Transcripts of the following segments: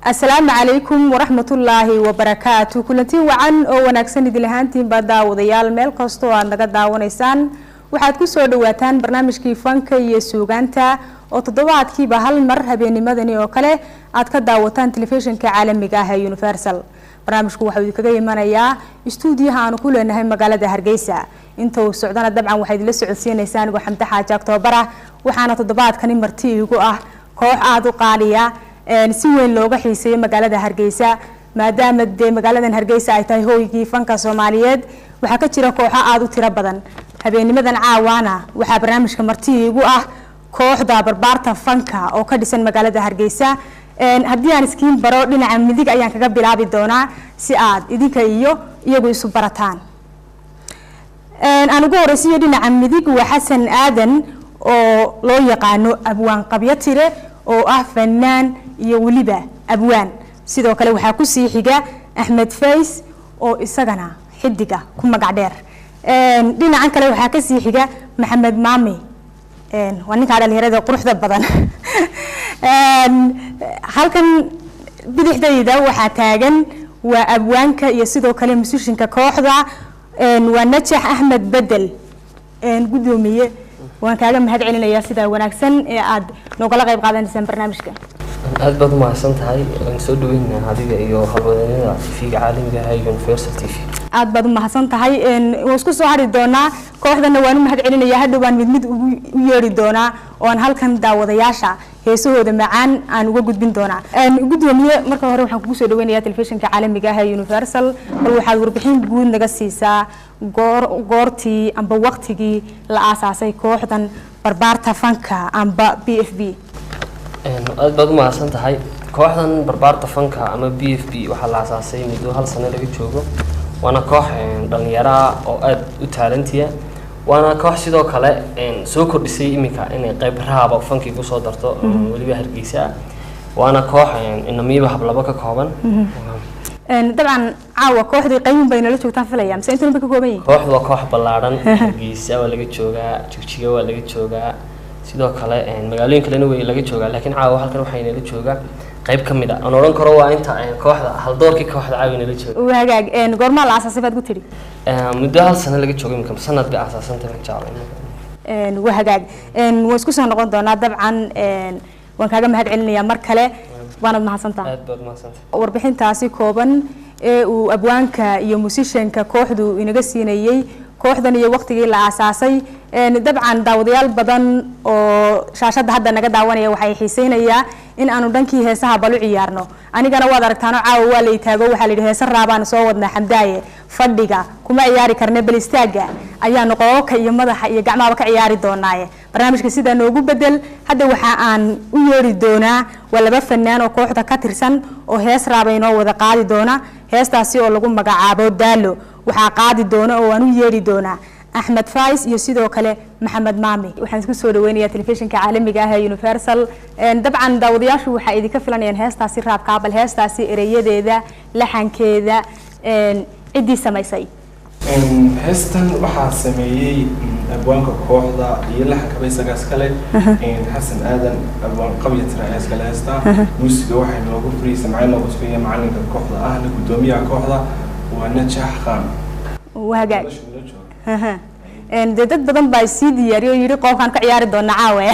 Asalaamu calaykum waraxmatullaahi wabarakaatu. Kulanti wacan oo wanaagsan idil ahaantiinbaa, daawadayaal, meel kasta oo aad naga daawanaysaan. Waxaad kusoo dhawaataan barnaamijkii fanka iyo suugaanta oo toddobaadkiiba hal mar habeennimadani oo kale aad ka daawataan telefishinka caalamiga ah ee Universal. Barnaamijku waxau idinkaga imanayaa istuudiyaha aanu ku leenahay magaalada Hargeysa. Inta uu socdana dabcan waxaad idinla socodsiinaysaa anigoo Xamde Xaaji Aktoobar ah. Waxaana toddobaadkani marti iigu ah koox aada u qaaliya, si weyn looga xiiseeyo magaalada Hargeysa, maadaama dee magaaladan Hargeysa ay tahay hooygii fanka Soomaaliyeed. Waxaa ka jira kooxo aada u tiro badan. Habeennimadan caawaana waxaa barnaamijka marti iigu ah kooxda Barbaarta Fanka oo ka dhisan magaalada Hargeysa. Haddii aan iskiin baro, dhinaca midig ayaan kaga bilaabi doonaa si aad idinka iyo iyagu isu barataan. Aan ugu horeysiyo dhinaca midig waa Xasan Aadan oo loo yaqaano Abwaan Qabyatire, oo ah fanaan iyo weliba abwaan. Sidoo kale waxaa kusii xiga Axmed Fays oo isagana xidiga ku magac dheer. Dhinacan kale waxaa kasii xiga Maxamed Maami, waa ninkaa dhalinyarada quruxda badan. Halkan bidixdayda waxaa taagan waa abwaanka iyo sidoo kale musishinka kooxda, waa Najax Axmed Bedel. Guddoomiye, waan kaaga mahad celinayaa sidaa wanaagsan ee aad noogala qayb qaadanaysaan barnaamijka. Aad baad umahadsan tahay. Waan soo dhaweynaa adiga iyo halwadeennada TV-ga caalamiga ah ee Universal TV. Aad baad umahadsan tahay. Waan isku soo hari doonaa kooxdana, waan u mahad celinayaa. Hadhow baan mid mid ugu u yeeri doonaa oo aan halkan daawadayaasha heesahooda macaan aan uga gudbin doonaa. Guddoomiye, marka hore waxaan kugu soo dhaweynayaa telefishinka caalamiga ah ee Universal. Bal waxaad warbixin guud naga siisaa goor goortii amba waqtigii la aasaasay kooxdan Barbaarta Fanka amba BFB? Aad baad umahadsan tahay. Kooxdan Barbaarta Fanka ama BFB waxaa la aasaasay muddo hal sano laga joogo, waana koox dhalinyaro ah oo aada u taalentiya, waana koox sidoo kale soo kordhisay iminka inay qayb raaba fankii kusoo darto, weliba Hargeysa ah. Waana koox inamiiba hablabo ka kooban. Dabcan caawa kooxdii qaybin bay nala joogtaan filaya, mise intan bay ka kooban yihiin? Kooxdu waa koox ballaadhan. Hargeysa waa laga joogaa, Jigjiga waa laga joogaa, sidoo kale magaalooyin kalena way laga joogaa, laakiin caawa halkan waxaa inala joogaa qayb ka mid a aan odhan karo waa inta kooxda, haldoorkii kooxda caawa inala jooga. Hagaag. Goormaa la aasaasay baad ku tidhi? Muddo hal sano laga joogo iminka, sanad bay aasaasantay baan jeclay. Waa hagaag, waan isku soo noqon doonaa. Dabcan waan kaaga mahad celinayaa mar kale, waanad mahadsantaha. Aad baad mahadsantay. Warbixintaasi kooban ee uu abwaanka iyo musishanka kooxdu inaga siinayey kooxdan iyo waqtigii la aasaasay, dabcan daawadayaal badan oo shaashadda hadda naga daawanaya waxay xiiseynayaa in aanu dhankii heesaha bal u ciyaarno. Anigana waad aragtaano, caawa waa la itaago, waxaa la yidhi heese raabaan soo wadnaa. Xamdaaye, fadhiga kuma ciyaari karne, bal istaaga ayaanu qooka iyo madaxa iyo gacmahaba ka ciyaari doonaaye. Barnaamijka sidaa noogu bedel. Hadda waxa aan u yeeri doonaa waa laba fanaan oo kooxda ka tirsan oo hees raaba inoo wada qaadi doona, heestaasi oo lagu magacaabo Daalo. Waxaa qaadi doona oo aan u yeeri doonaa Axmed Fais iyo sidoo kale Maxamed Maami. Waxaan isku soo dhaweynayaa telefishinka caalamiga ah ee Universal. Dabcan daawadayaashu waxaa idinka filanayaan heestaasi raabkaa. Bal heestaasi ereyadeeda, laxankeeda, ciddii samaysay? Heestan waxaa sameeyey abwaanka kooxda iyo laxankaba isagaas kale, Xasan Aadan Abwaan Qabyatira ayaa iskale heestaa. Muusiga waxay noogu furiyey, samceen noogu furiyey macalinka kooxda ahna guddoomiyaha kooxda, waa Najax Khan. Hagaag. Dee dad badan baa sii diyaariyay oo yidhi qoobkaan ka ciyaari doona caawe.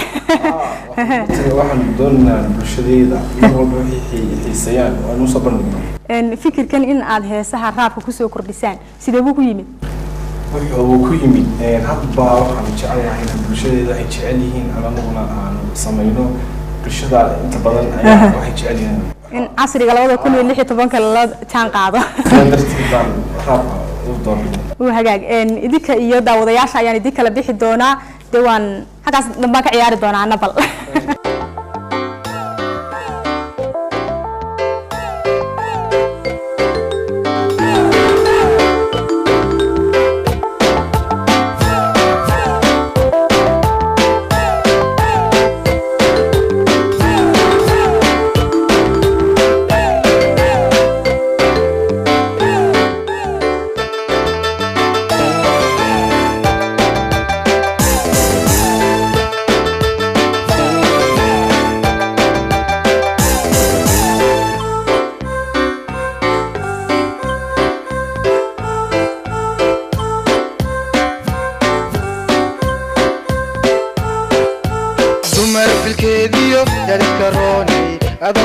Waxaan doonaynaa bulshadeeda mar walba wixii xiiseeyaan oo aan usoo bandhigno. Fikirkan in aad heesaha raabka kusoo kordhisaan sidee buu ku yimid? Wuxuu ku yimid hadba waxaan jecelnahay in bulshadeeda waxay jecel yihiin aan anaguna aanu samayno. Bulshada inta badan ayaa waxay jecel yihiin in casriga 2016-ka lala jaan qaado. Sidaa darteed baan raabka u doorbidnay. Hagaag. Idinka iyo daawadayaasha ayaan idin kala bixi doonaa. Dee waan xaggaas dambaan ka ciyaari doonaa ana bal.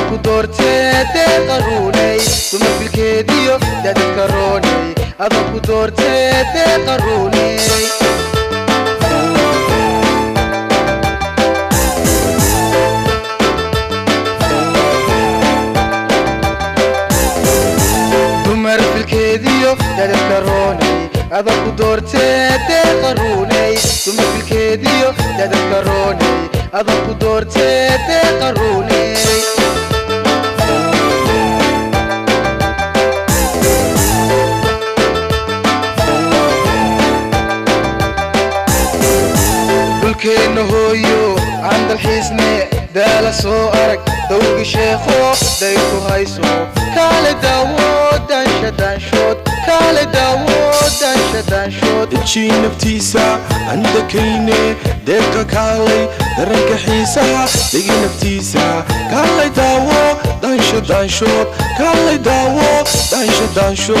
ku doortee deeqa ruunay dumar filkeediyo dadadka roonay adan ku doortee deeqa ruunay dumar filkeediyo dadadka roonay adan ku doortee deeqa ruunay dumar filkeediyo dadadka roonay adan ku doortee deeqa ruunay dhulkeenna hooyo aan dalxiisne daala soo arag dawgi sheekho day ku hayso kaale daawo daansha daanshood kaale daawo daansha daanshood dejii naftiisa andakayne deeqa kaalay daranka xiisaha degi naftiisa kaalay daawo daansho daanshood kaalay daawo daansho daanshood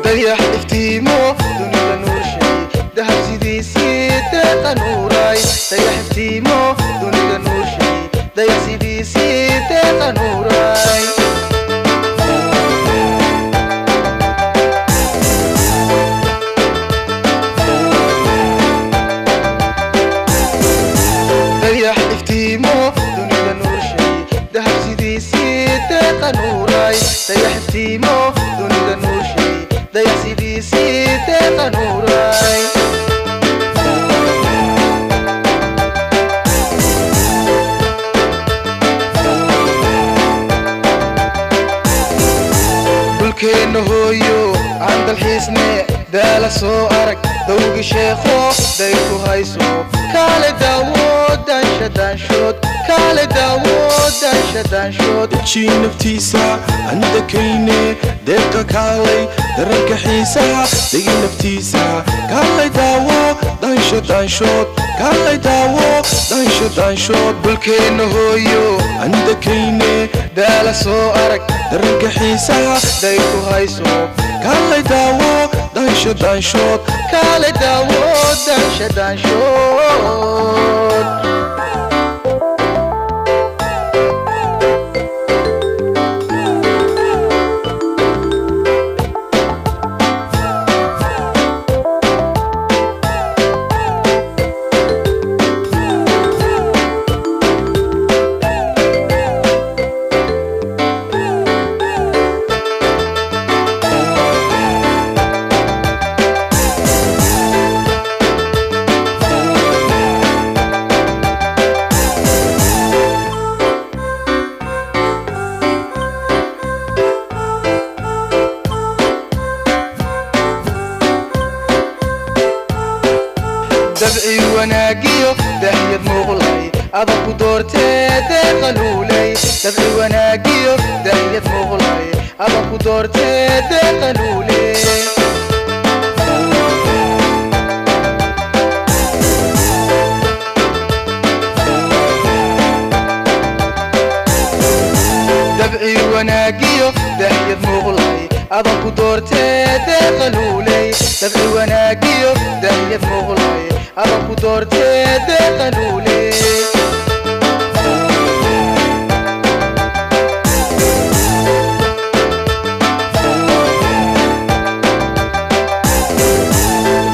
dayax iftiimo dunida nuurshay dahab sidiisii deeqa nuuray dayax iftiimo dunida nuurshay dayax sidiisii deeqa nuuray dayax iftiimo dunida nuurshay dahab sidiisii deeqa nuuray dayax iftiimo dunida nuurshay dayax sidiisii deeqa nuuray dhulkeenna hooyo aan dalxiisne daala soo arag dawgi sheekho day ku hayso kaale daawo daansha daanshood kaale daawo daansha daanshood dejii naftiisa andakayne deeqa kaalay daranka xiisaha degi naftiisa kaalay daawo daansho daanshood kaalay daawo daansho daanshood dhulkeenna hooyo andakayne daala soo arag daranka xiisaha day ku hayso kaalay daawo daansho daanshood kaale daawo daansha daanshood dabci wanaagiyo dahyad muuqlay adan ku doortee deeqa luulay dabci wanaagiyo dahyad muuqlay adan ku doortee deeqa luulay dabci wanaagiyo dahyad muuqlay adan ku doortee deeqa luulay dabci wanaagiyo dahyad muuqlay adan ku doortee deeqa luulay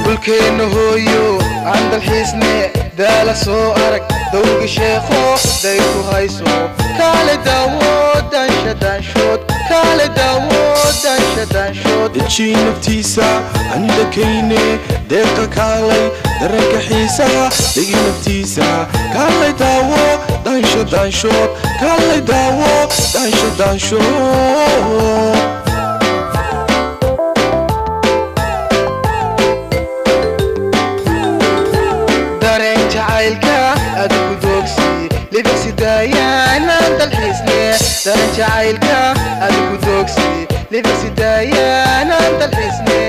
dhulkeenna hooyo aan dalxiisne daala soo arag dawgi sheekho day ku hayso kaale daawo daansha daanshood kaale daawo daansha daanshood dejii naftiisa andakayne deeqa kaalay daranka xiisaha degi naftiisa kaalay daawo daansho daanshood kaalay daawo daansho daanshood dareen jacaylka adigu doogsi libisi daayaan dalxiisne dareen jacaylka adigu doogsi libisi daayaan dalxiisne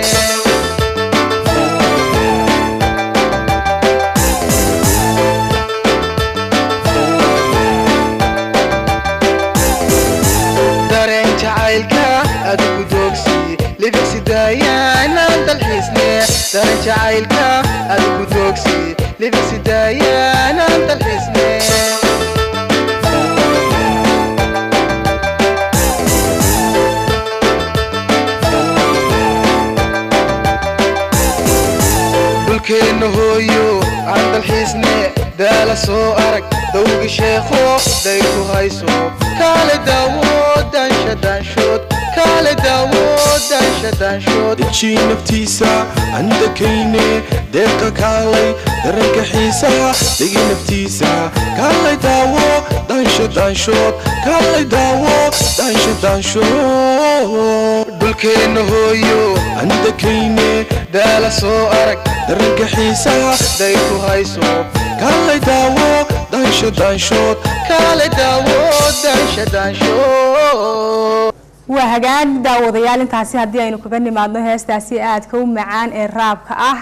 dareen jacaylka adigu doogsi libisi daayaan dalxiisne dareen Jacaylka adigu doogsi libisi daayaan dalxiisne. Dhulkeenna hooyo aan dalxiisne, daala soo arag dawgi sheekho dayrku hayso, kaale daawo daansha daanshood, kaale daawo daansha daanshood. Dejii naftiisa andakayne, deeqa kaalay dareenka xiisaha, degi naftiisa kaalay daawo daansho daanshood, kaalay daawo daansho daanshood. Dhulkeenna hooyo andakayne, daala soo arag dareenka xiisaha, dayrku hayso, kaalay daawo daansho daanshood, kaale daawo daansha daanshood. Waa hagaag daawadayaal, intaasi haddii aynu kaga nimaadno heestaasi aadka u macaan ee raabka ah.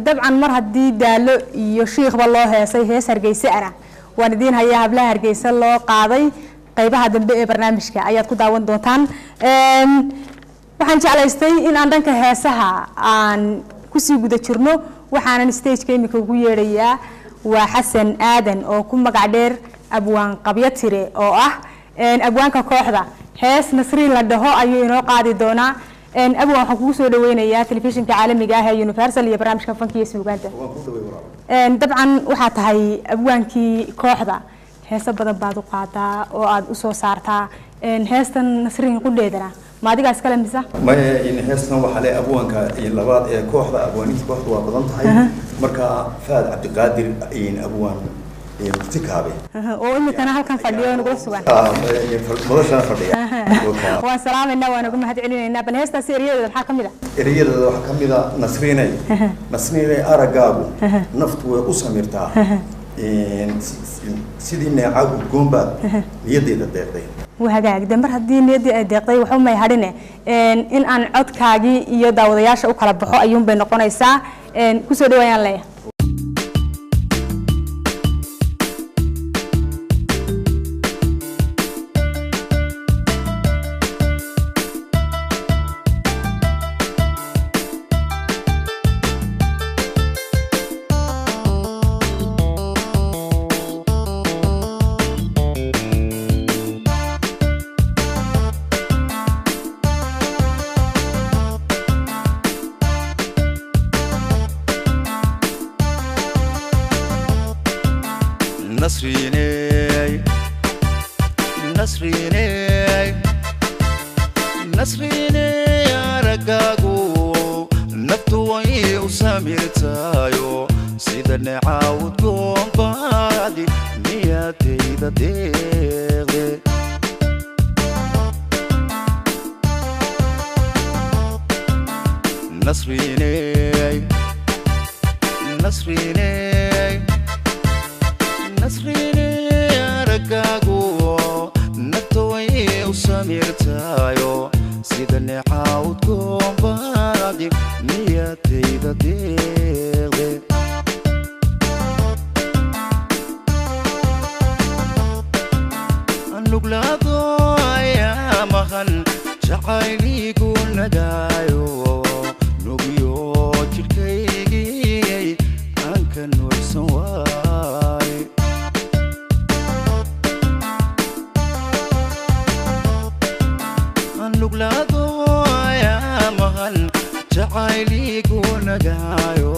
Dabcan mar haddii Daalo iyo Shiikhba loo heesay, hees Hargeysa ana waan idiin hayaa, hablaha Hargeysa loo qaaday. Qeybaha dambe ee barnaamijka ayaad ku daawan doontaan. Waxaan jeclaystay in aan dhanka heesaha aan kusii guda jirno. Waxaanan stageka iminka ugu yeedhayaa waa Xasan Aadan oo ku magac dheer Abwaan Qabyatire, oo ah abwaanka kooxda. Hees Nasriin la dhaho ayuu inoo qaadi doonaa. Abwaan, waxaan kugu soo dhaweynayaa telefishinka caalamiga ah ee Universal iyo barnaamijka fanka iyo suugaanta. Dabcan waxaa tahay abwaankii kooxda, heeso badan baad u qaadaa oo aad usoo saartaa. Heestan Nasriin qudheedana ma adigaa iskale mise? Maya, in heestan waxaa le abwaanka labaad ee kooxda. Abwaaninta kooxda waa badan tahay, marka Faad Cabdiqaadir, abwaan Murtikaabe, oo imikana halkan fadhiyo nagula sugan madashana fadhiya. Waan salaamaynaa, waan uga mahad celinaynaa. Bal heestaasi eryadeeda maxaa ka mid ah? Ereyadooda waxaa ka mid a: Nasriinay, Nasriinay, araggaagu naftu way u samirtaa, sidii neecaagu udgoon baad niyadeyda deeqday. Waa hagaag de, mar haddii niyaddii ay deeqday waxba may hadhine, in aan codkaagii iyo daawadayaasha u kala baxo ayuun bay noqonaysaa. Kusoo dhawaayaan leeyahay. Nasriiney, Nasriiney, Nasriiney, araggaagu naftu way u samirtaayo, sida neecaawd goonbaadi niyadayda deeqde. Nasriiney, Nasriiney, Nasriiney, araggaagu nafta way u samirtaayo, sida neecaawd goonbaadi niyadayda deeqde. Nuglaado ayaa maqan jacayligu nagaayo, nugyo jidhkaygii aan ka nuucsan waay. Nuglaado ayaa maqan jacayligu nagaayo,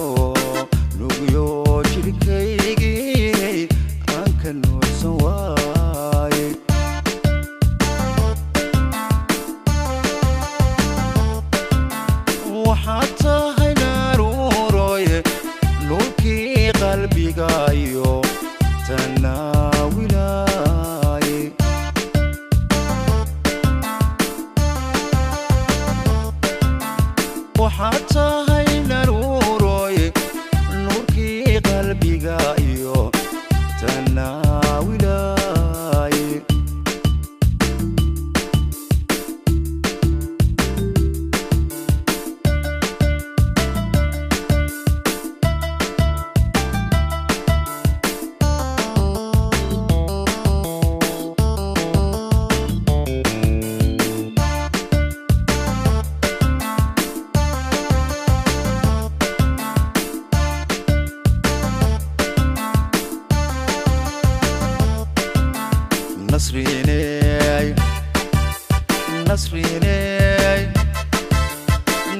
nugyo jidhkaygii aan ka nuucsan waay. Waxaad tahay naruuroye nuurkii qalbigayo tanaawilaye. Waxaad tahay naruuroye nuurkii qalbiga iyo tanaawilaye. Nasriney, Nasriney,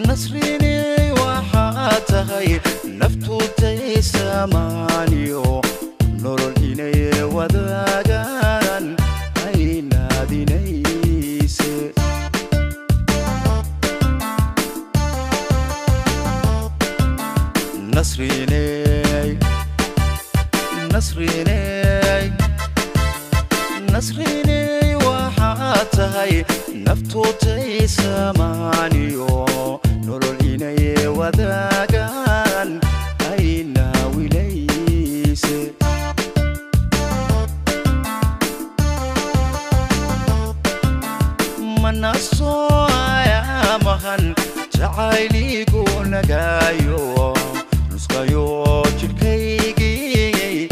Nasriney, waxaa tahay naftutay samaaniyo nolol inay wadaagaan ay naadinayse. Nasriney, Nasriney, Nasriney, waxaa tahay naftutay samaaniyo nolol inay wadaagaan ay naawilayse. Mana soo ayaamahan jacayligu nagaayo nusqayo jidhkaygii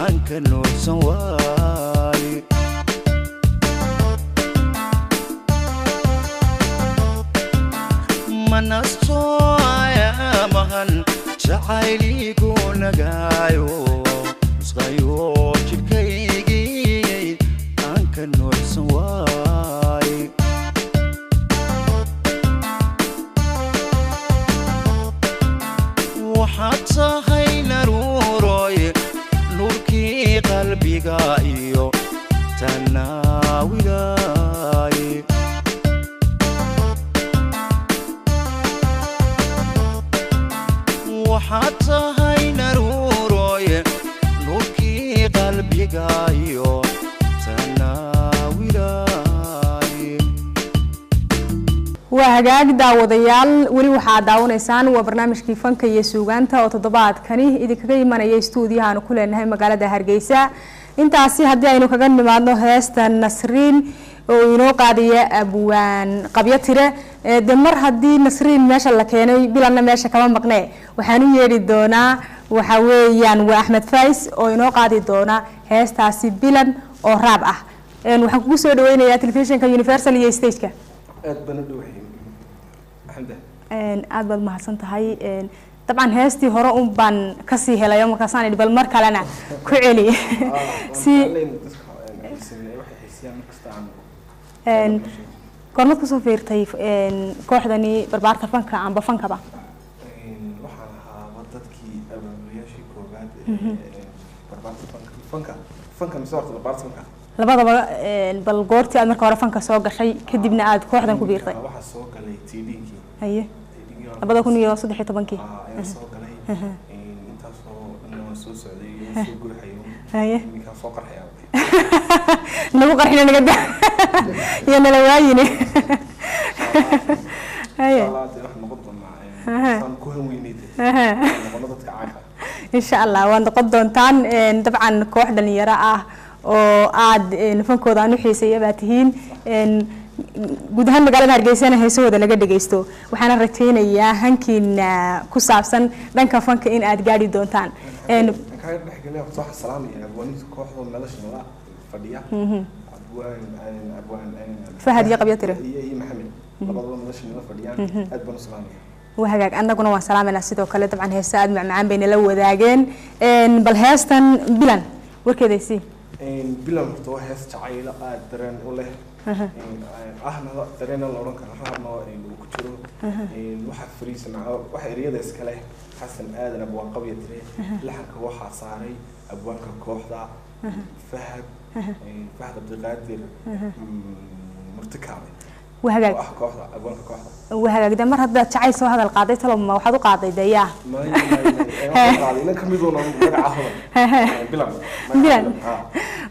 aan ka nuursan waaye. Mana soo ayaamahan jacayligu nagaayo nusqayo jidhkaygii aan ka nuursan waaye. Waxaad tahay naruuroy nuurkii qalbiga iyo tanaawilaay. Waxaad tahay naruuroy nuurkii qalbiga iyo tanaawilaay. Waa hagaag daawadayaal, weli waxaad daawanaysaan waa barnaamijkii fanka iyo suugaanta oo toddobaadkani idinkaga imanaya istuudiyaha aanu ku leenahay magaalada Hargeysa. Intaasi haddii aynu kaga nimaadno heesta Nasriin oo inoo qaadaya abwaan Qabyo Tire, de mar haddii Nasriin meesha la keenay, Bilanna meesha kama maqnee, waxaan u yeedhi doonaa waxa weeyaan waa Axmed Fays oo inoo qaadi doona heestaasi Bilan oo raab ah. Waxaan kugu soo dhaweynayaa telefishinka Universal iyo stageka. Aad baan u dhowahay, Xamda. Aad baad mahadsan tahay. Dabcan heestii hore un baan kasii helayo, markaasaan idhi bal mar kalena ku celi si. Waxay xiisiyaan markasta aan Goormaad kusoo fiirtay kooxdani Barbaarta Fanka amba fankaba? Waxaan ahaa dadkii abaabulayaashii koowaad ee Barbaarta Fanka. Fanka mise horta Barbaarta Fanka? Labadaba. Bal goortii aad marka hore fanka soo gashay, kadibna aad kooxdan ku biirtay? Waxaa soo galay TD-kii. Haye, 2013-kii Ayaan soo galay. Intaasoo dhan waan soo socday, waan soo guuxayo. Haye. Iminkaan soo qarxaya. Nagu qarxina, naga da iyo nala waayine. Haye. Insha Allah dee waxaan noqon doonaa saan ku hanweynay noqono dadka caanka. Insha Allah waad noqon doontaan. Dabcan koox dhalinyaro ah oo aad fankooda aan u xiiseeya baa tihiin, guud ahaan magaalada Hargeysana heesahooda laga dhagaysto. Waxaana rajaynayaa hankiina ku saabsan dhanka fanka in aad gaadhi doontaan. Kaaga dhexgelay horta, waxaan salaamaya abwaaniinta kooxda meelasha nala fadhiya, abwaan abwaan Fahad iyo Qabyo Tire. Iyo Maxamed, labadaba meelasha nala fadhiyaan, aad baan u salaamaya. Waa hagaag, annaguna waan salaamaynaa sidoo kale. Dabcan heese aad macmacaan bay nala wadaageen. Bal heestan Bilan warkeeda sii. Bilan horta waa hees jacaylo aad dareen u leh ahna, dareena la odhan karo, raabna uu ku jiro. Waxaa fariisa waxa ereyada iska leh Xasan Aadan Abwaan Qabya Tire, laxanka waxaa saaray abwaanka kooxda Fahad, Fahad Cabdiqaadir Murtikaale Waa hagaag. Oo ah kooxda, abwaanka kooxda. Waa hagaag. De mar haddaad jacayl soo hadal qaaday, talo ma waxaad u qaaday de yaa? May may may, qaaday inan kamiduna magaca Bilan. Bilan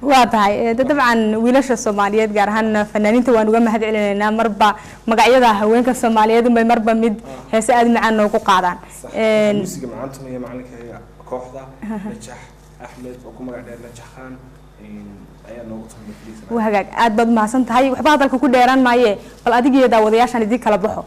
waa tahay. De dabcan wiilasha Soomaaliyeed, gaar ahaan fanaaniinta, waan uga mahad celinaynaa. Marba magacyada haweenka Soomaaliyeed unbay marba mid heese aad macaan noogu qaadaan. Muusiga macaantumaya macalinkayga kooxda Najax Axmed oo ku magac dheer Najax Khan ayaa noogu tumay fariisa. Waa hagaag, aad baad mahadsan tahay. Waxba hadalka ku dheeraan maaye, bal adiga iyo daawadayaashaan idin kala baxo.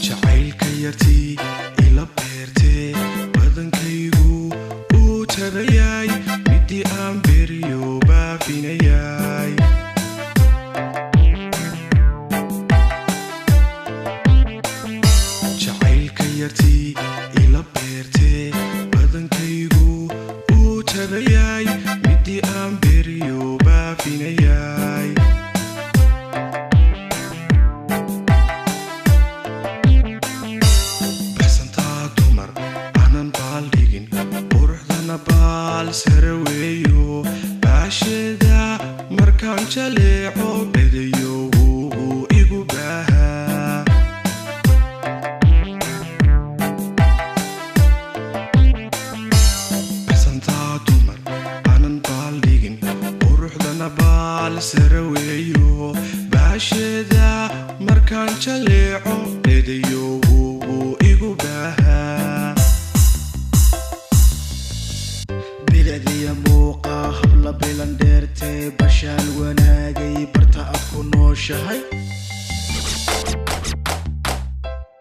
Jacaylka yartii ila beertee. Markaan jaleeco eedayo wuu igu baahaa. Bilicdiya muuqa habla bilan dheertee, bashaal wanaagay barta aad ku nooshahay,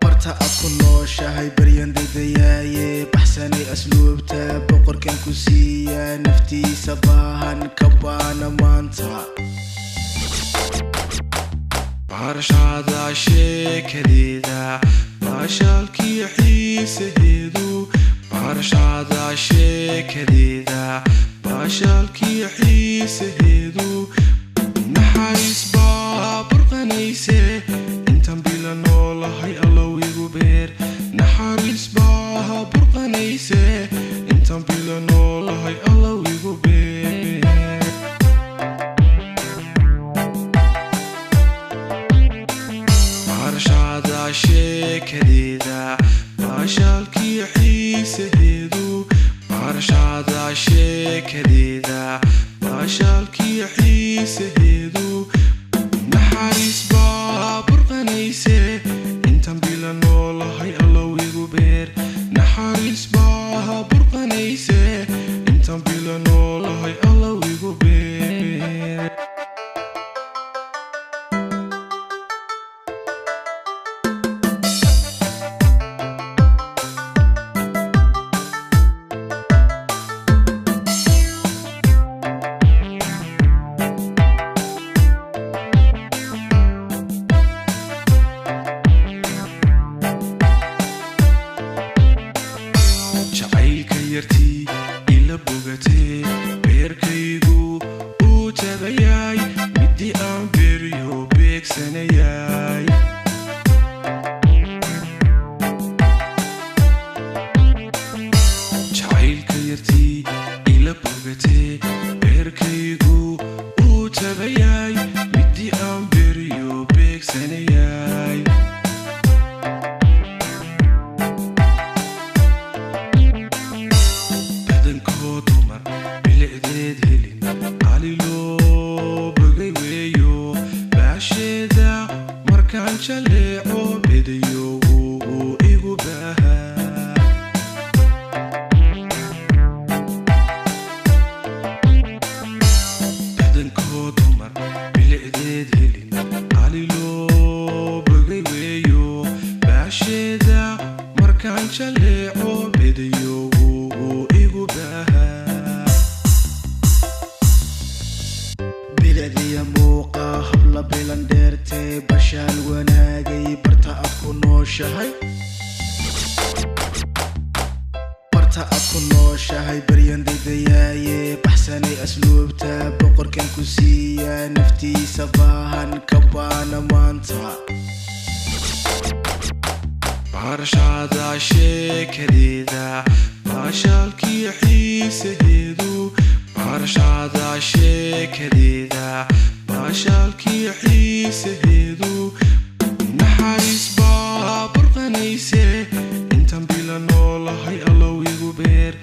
barta aad ku nooshahay. Baryan dadayaaye, baxsanay asluubta, boqorkan ku siiya naftiisa baahan ka baana maanta. Barashada sheekadeeda, baashaalkii xiisaheedu. Barashada sheekadeeda, baashaalkii xiisaheedu. Naxariis baa burqanayse, intaan bila noolahay Allow igu beer. Naxariis baa burqanayse, intaan bila noolahay Allow igu beer. Barashada sheekadeeda, baashaalkii xiisaheedu. Barashada sheekadeeda, baashaalkii xiisaheedu. Naxariis baa burqanayse, intaan bila noolahay Allow igu beer. Naxariis baa burqanayse, intaan bila noolahay Allow igu beer. Jacaylka yartii ila bogatee, beerkaygu uu tabayay, midii aan beryo beegsanayay. Jacaylka yartii ila bogatee, beerkaygu uu tabayay, midii aan beryo beegsanayay. Badankoo dumar bilicdeed helin, qali loo bogay weeyo. Baasheeda markaan jaleeco bedayo wuu igu baahaa. Badankoo dumar bilicdeed helin, qali loo bogay weeyo. Baasheeda markaan jaleeco bedayo wuu igu baahaa. Bilicdiya muuqa habla bilan dheertee, bashaal wanaagay barta aad ku nooshahay, barta aad ku nooshahay. Baryan dadayaaye, baxsanay asluubta, boqorkan ku siiya naftiisa baahan ka baana maanta. Barashada sheekadeeda, baashaalkii xiisaheedu. Barashada sheekadeeda, baashaalkii xiisaheedu. Naxariis baa burqanayse, intaan bila noolahay Allow igu beer.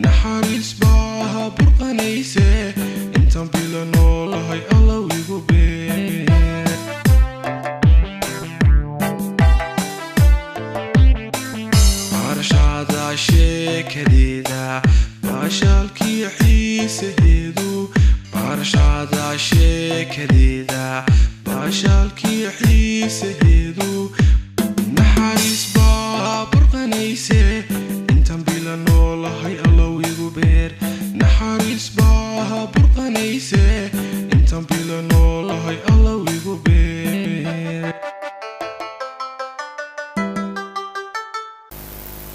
Naxariis baa burqanayse, intaan bila noolahay Allow igu beer. Barashada sheekadeeda, baashaalkii xiisaheedu. Barashada sheekadeeda, baashaalkii xiisaheedu. Naxariis baa burqanayse, intaan bila noolahay Allow igu beer. Naxariis baa burqanayse, intaan bila noolahay Allow igu beer.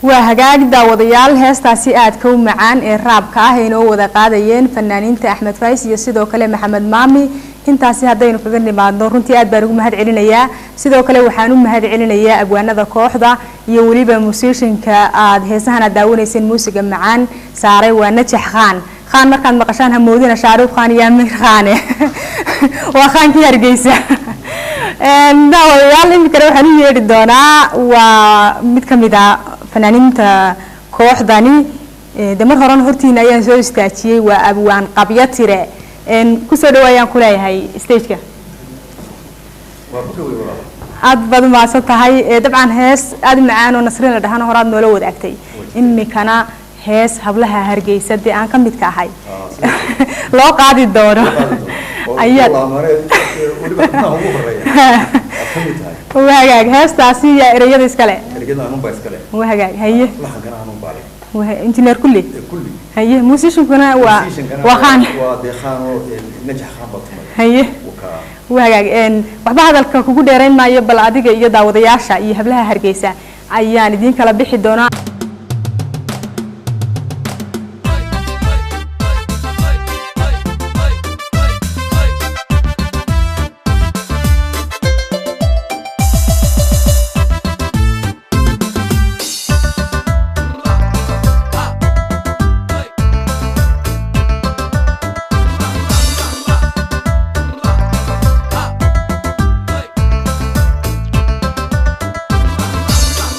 Waa hagaag daawadayaal, heestaasi aadka u macaan ee raabka ah ay inoo wada qaadayeen fanaaniinta Axmed Fays iyo sidoo kale Maxamed Maami, intaasi haddaynu kaga nimaadno, runtii aad baan ugu mahad celinayaa. Sidoo kale waxaan u mahad celinayaa abwaanada kooxda iyo weliba musiishinka aad heesahan aad daawanayseen muusiga macaan saaray, waa Najax Khaan. Khaan markaad maqashaan hamoodina Shaaruuf Khaan iyo Amir Khaane, waa Khaankii Hargeysa. Daawadayaal, iminkana waxaan u yeedhi doonaa waa mid ka mid a fanaaniinta kooxdani. De mar horena hortiina ayaan soo istaajiyey, waa abwaan Qabyo Tire. Kusoo dhawo ayaan kuleeyahay stageka. Waa ku dhawey walaal. Aad baad umahadsan tahay. Dabcan hees aad u macaan oo Nasriin la dhahana horaad noola wadaagtay, imikana hees hablaha Hargeysa dee aan ka midka ahay loo qaadi doono ayaad weliba xubnaha ugu horeeya aad ka mid tahay. Waa hagaag, heestaasi yaa ereyada iskale? Ergada anun baa iskale. Waa hagaag, haye. Laxankana anun baa leh. Waa injineer kulli. Kulli. Haye, musiciankuna waa Musiciankana waa Khaan. Waa dee Khaan oo Najax Khaan baa tumay. Haye. Wakaa. Waa hagaag, waxba hadalka kugu dheerayn maayo, bal adiga iyo daawadayaasha iyo hablaha Hargeysa ayaan idiin kala bixi doonaa.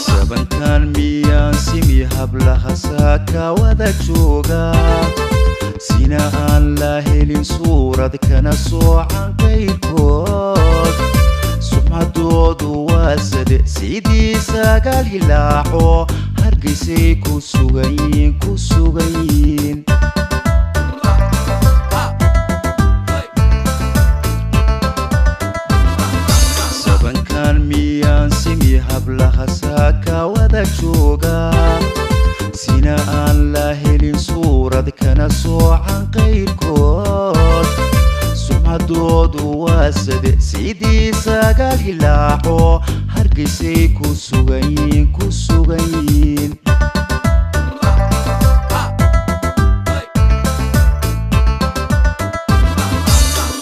Sabankan miyaan simi hablaha saaka wada jooga, sina aan la helin suurad kana soocan qayrkood, sumcadoodu waa sade sidii sagaal hilaaco, Hargeysay ku sugayiin, ku sugayiin. Sabankan miyaan simi hablaha saaka wada jooga, sina aan la helin suurad kana soocan qayrkood, sumcadoodu waa sade sidii sagaal hilaaco, Hargeysay ku sugayiin, ku sugayiin.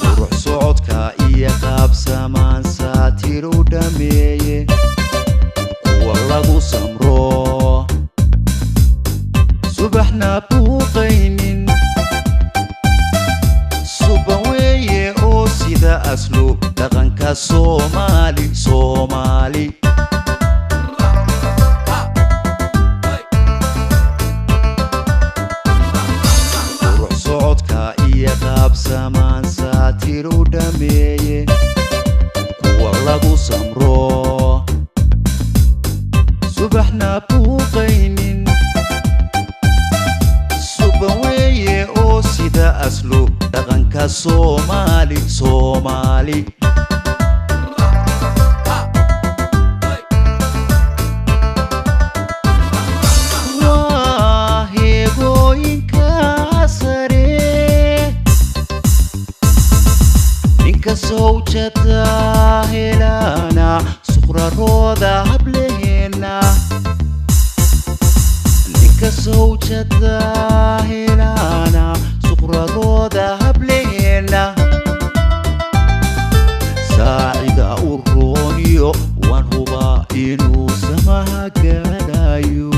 Qurux socodka iyo qaabsamaan saatir u dhameeye, kuwa lagu samro subaxna buuqaynin, suban weeye oo sida asluub dhaqanka Soomaali, Soomaali. Qurux socodka iyo qaabsamaan saatir u dhameeye, kuwa lagu samro subaxna buuqaynin, suban weeye oo sida asluub dhaqanka Soomaali, Soomaali. Waa heegooyinka sare, ninka sawjada helana suqrarooda hableheena, ninka sawjada helana suqrarooda hableheena, saacida u rooniyo waan hubaa inuu samaha gaadhayo.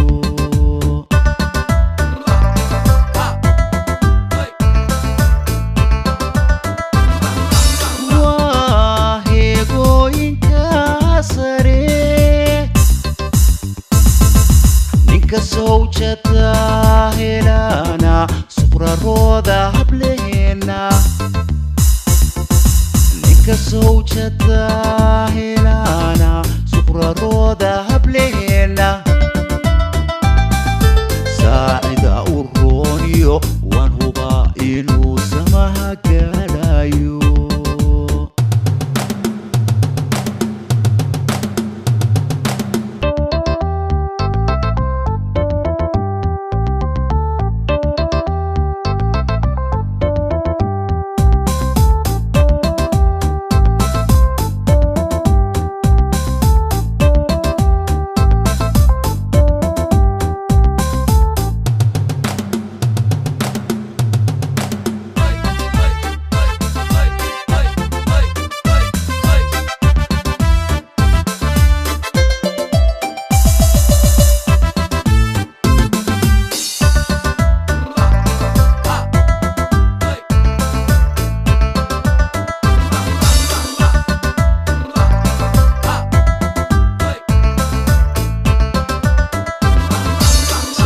Waa heegooyinka sare, ninka sawjada helana suqrarooda hableheena, ninka sawjada helana suqrarooda hableheena, saacida u rooniyo waan hubaa inuu samaha gaadhayo.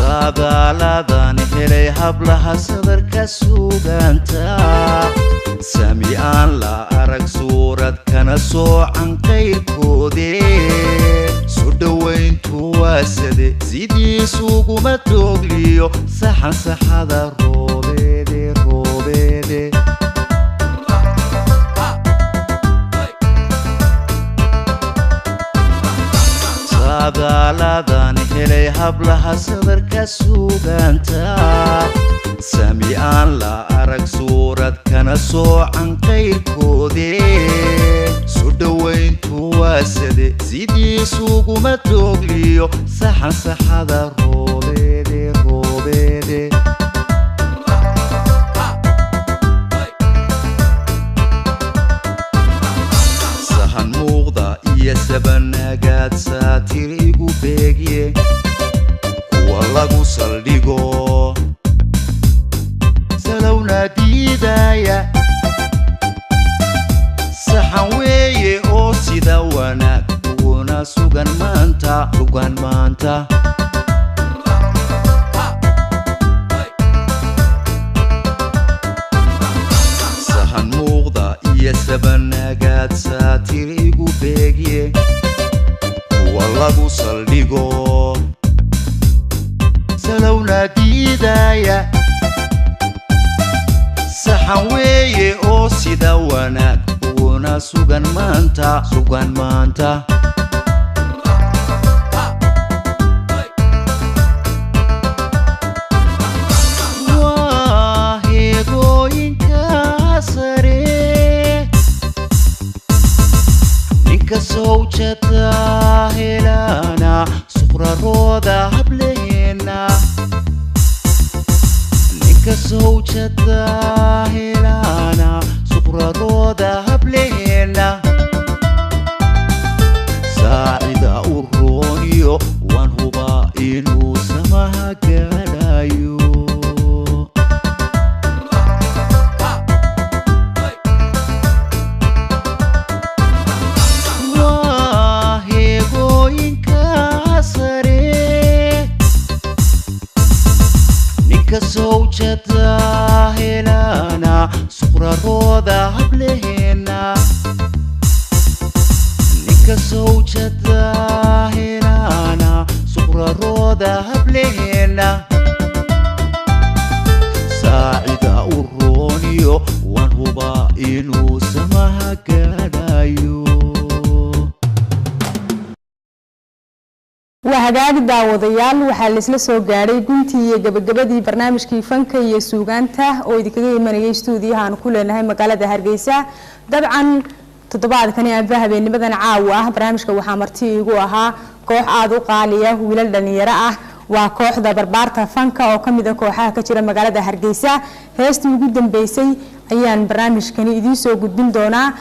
Saadaaladan Helay hablaha sadarka suugaanta, sami aan la arag suurad kana soocan qayrkoode. Soo dhowayntu waasade sidiisuguma toogliyo saxan saxada roobeede roobeede. Saadaaladan helay hablaha sadarka suugaanta, sami aan la arag suurad kana soocan qayrkoode. Soo dhowayntu waasade sidiisuguma toogliyo saxan saxada roobeede roobeede. Sahan muuqda iyo sabanagaad saatir igu beegye, kuwa lagu saldhigo salowna diidaya saxan weeye oo sida wanaag uguna sugan maanta, sugan maanta. Sahan muuqda iyo sabanagaad saatir igu beegye, kuwa lagu saldhigo salowna diidaya saxan weeye oo sida wanaag uguna sugan maanta, sugan maanta. Waa heegooyinka sare ninka sawjada helana suqrarooda hableheena, ninka sawjada helana suqrarooda hableheena. Saacida u rooniyo waan hubaa inuu samaha gaadhayo. Waa heegooyinka sare ninka sawjada helana suqrarooda hableheena, ninka sawjada helana suqrarooda hableheena. Saacida u rooniyo waan hubaa inuu samaha gaadhayo. Waa hagaagi daawadayaal, waxaa laisla soo gaadhay guntii iyo gabagabadii barnaamijkii fanka iyo suugaanta oo idinkaga imanayay stuudiyaha aan ku leenahay magaalada Hargeysa. Dabcan toddobaadkani amba habeennimadan caawa ah barnaamijka waxaa marti iigu ahaa koox aada u qaaliya, wiilal dhalinyaro ah, waa kooxda Barbaarta Fanka oo kamid ah kooxaha ka jira magaalada Hargeysa. Heestii ugu dambeysay ayaan barnaamijkani idiin soo gudbin doonaa.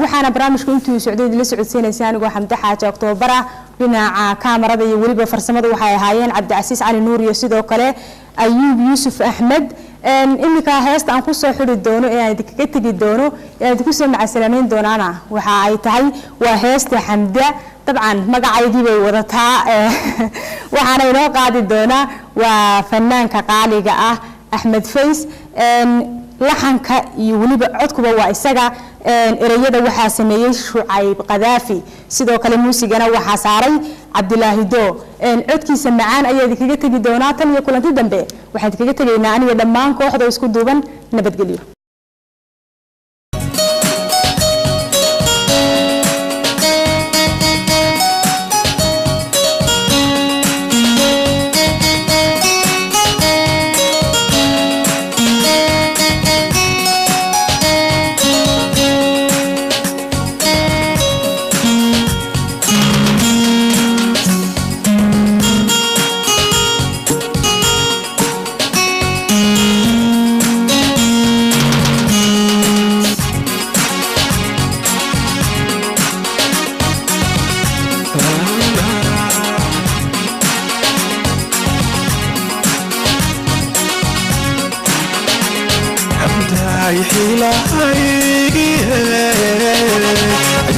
Waxaana barnaamijku intuu socday idinla socodsiinaysa anigoo Xamde Xaaji Oktoobar ah. Dhinaca kaamarada iyo weliba farsamada waxay ahaayeen Cabdicasiis Cali Nuur iyo sidoo kale Ayuub Yuusuf Axmed. Iminka heesta aan kusoo xiri doono ee aan idinkaga tegi doono ee aan idinku soo macasalaameyn doonaana waxa ay tahay waa heesta Xamda. Dabcan magacaygii bay wadataa, waxaana inoo qaadi doonaa waa fanaanka qaaliga ah Axmed Fays. Laxanka iyo weliba codkuba waa isaga. Ereyada waxaa sameeyey Shucayb Qadaafi, sidoo kale muusigana waxaa saaray Cabdilaahi Doo. Codkiisa macaan ayaa idinkaga tegi doonaa. Tan iyo kulanti dambe waxaan idinkaga tegaynaa aniga dhammaan kooxda isku duuban nabadgelyo.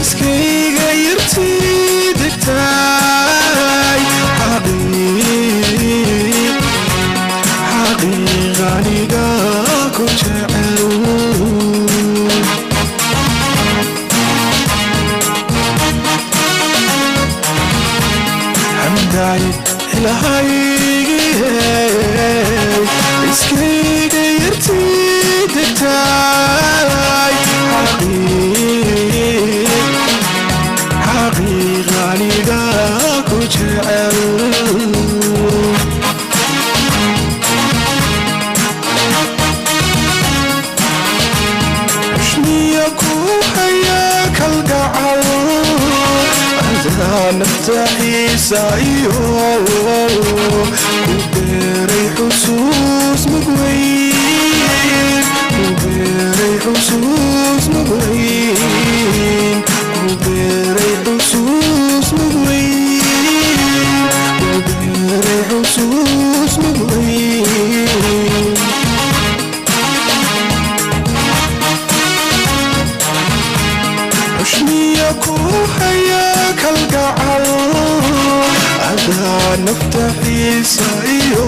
Iskayga yartii degtay xaqii Hadday ilahaygii iskayga yartii degtaay, xaqiiq aniga ku jecel. Xushmiya ku haya kalgacal, adaa nafta xiisa iyo ku beeray xusuus mugweyn, ku beeray xusuus mugweyn, ku beeray xusuus mugweyn, ku beeray xusuus mugweyn. Xushmiya ku haya kalgacal, adaa nafta xiisa iyo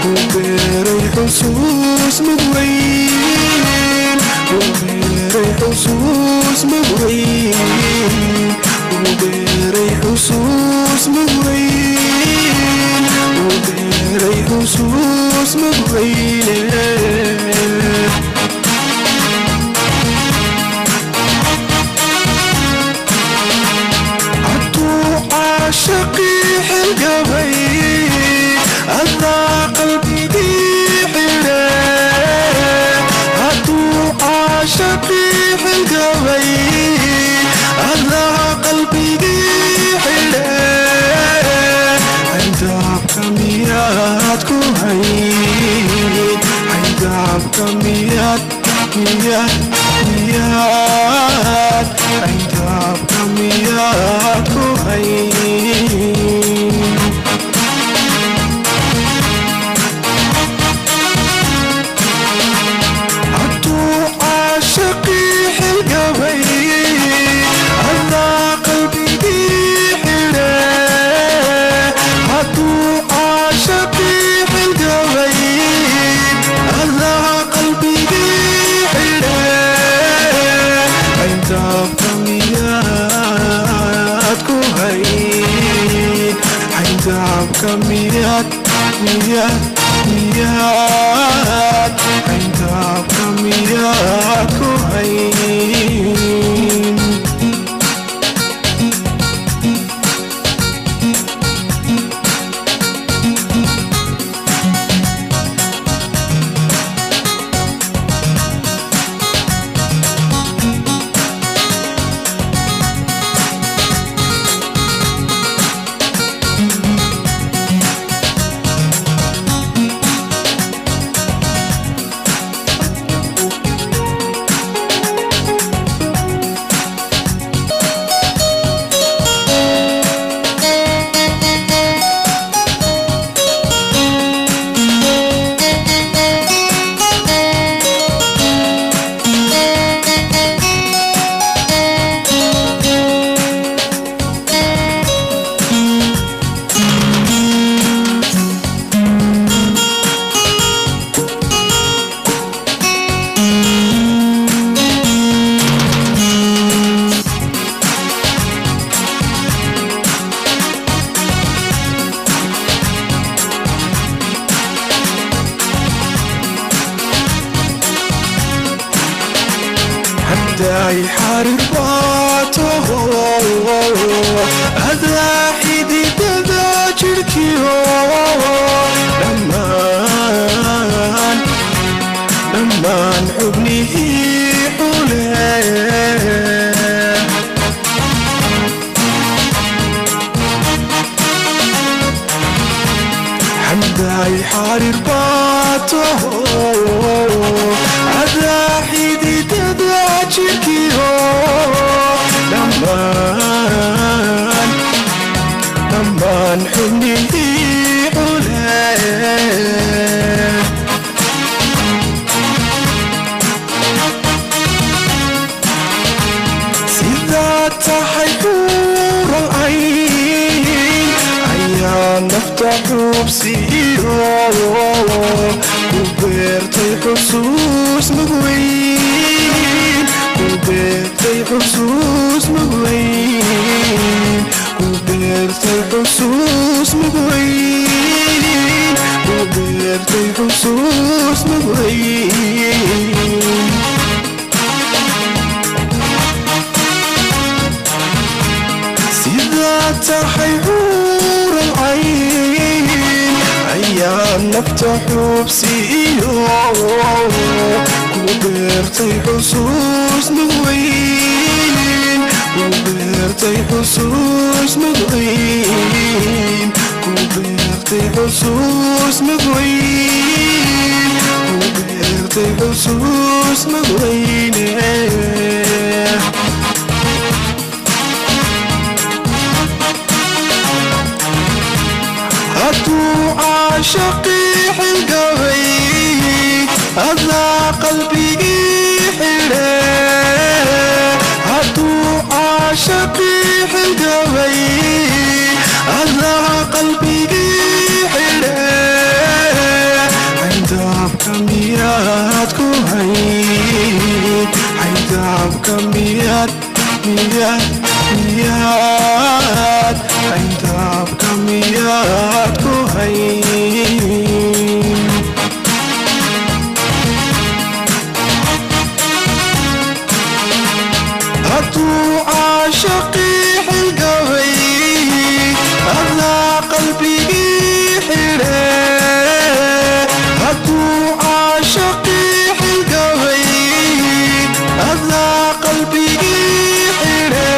ku beeray xusuus mugweyn, ku beeray xusuus mugweyn, ku beeray xusuus mugweyn, ku beeray xusuus mugweyne. Hadduu caashaqii xilgabay, adaa qalbigii xidhe. Hadduu caashaqii xilgabay, adaa qalbigii xidhe. Xayndaabka miyaad ku hayd? Xayndaabka miyaad, miyaad, miyaad, xayndaabka miyaad ku hayd? Hadduu caashaqii xilgabay, adaa qalbigii xidhe. Hadduu caashaqii xilgabay, adaa qalbigii xidhe. Xayndaabka miyaad ku hayd? Xayndaabka miyaad, miyaad, miyaad, xayndaabka miyaad ku hayd? Hadday xarir baataho, adaa xididada jirhkiyo dhammaan, dhammaan xubnihii xule. Hadday xarir baataho, adaa xididada jirhkiyo dhammaan, dhammaan xubnihii xule. Sidaa tahay xuural cayn ayaa nafta xuubsiiyo ku beertay xusuus mugweyn, ku beertay xusuus mugweyn, ku beertay Xusuus mugweyn, ku beertay xusuus mugweyn. Sidaa tahay xuural cayn ayaa nafta xuubsiiyo ku beertay xusuus mugweyn, ku beertay xusuus mugweyn, ku beertay xusuus mugweyn, ku beertay xusuus mugweyne. Hadduu caashaqii xilgabay, adaa qalbigii xidhe. Hadduu caashaqii xilgabay, adaa qalbigii xidhe. Xayndaabka miyaad ku hayn? Xayndaabka miyaad, miyaad, miyaad, xayndaabka miyaad ku hayn? Hadduu caashaqii xilgabay, adaa qalbigii xidhe. Hadduu caashaqii xilgabay, adaa qalbigii xidhe.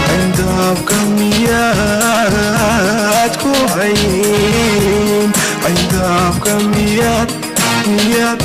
Xayndaabka miyaad ku hayn? Xayndaabka miyaad, miyaad,